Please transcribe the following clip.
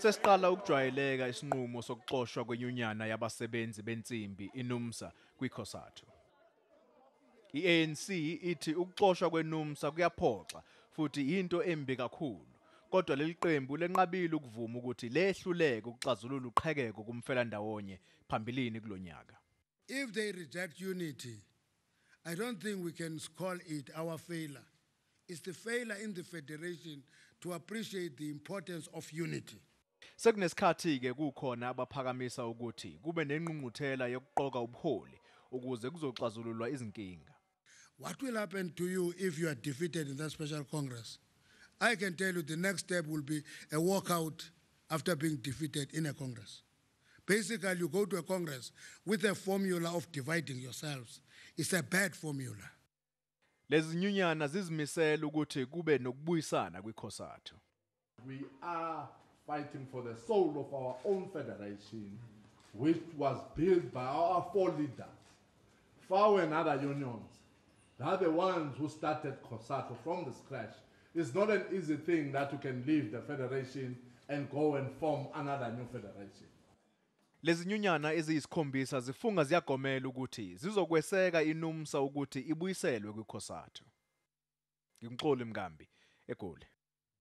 Sesiqala ukujwayeleka isinqumo sokuxoshwa kwenyunyana yabasebenzi bensimbi iNUMSA kwiCOSATU. I-ANC ithi ukuxoshwa kweNUMSA kuyaphoxa futhi into embi kakhulu. Kodwa leli qembu lenqabile ukuvuma ukuthi lehluleke ukuxazulula uqhekeko kumfelandawonye phambilini kulonyaka. If they reject unity, I don't think we can call it our failure. It's the failure in the federation to appreciate the importance of unity. Sekunesikhathi ke kukhona abaphakamisa ukuthi kube nengqungquthela yokuqoka ubuholi ukuze kuzoxazululwa izinkinga. What will happen to you if you are defeated in that special congress? I can tell you the next step will be a walkout after being defeated in a congress. Basically, you go to a congress with a formula of dividing yourselves. It's a bad formula. Lezi nyunyana zizimisela ukuthi kube nokubuyisana kwiCOSATU. We are fighting for the soul of our own federation, which was built by our four leaders, FAWU and other unions. They are the ones who started COSATU from the scratch. It's not an easy thing that you can leave the federation and go and form another new federation. Lezi nyunyana eziyisikhombisa zifunga ziyagomela ukuthi zizokweseka iNUMSA ukuthi ibuyiselwe kwiCOSATU. NginguXoli Mkambi, eGoli.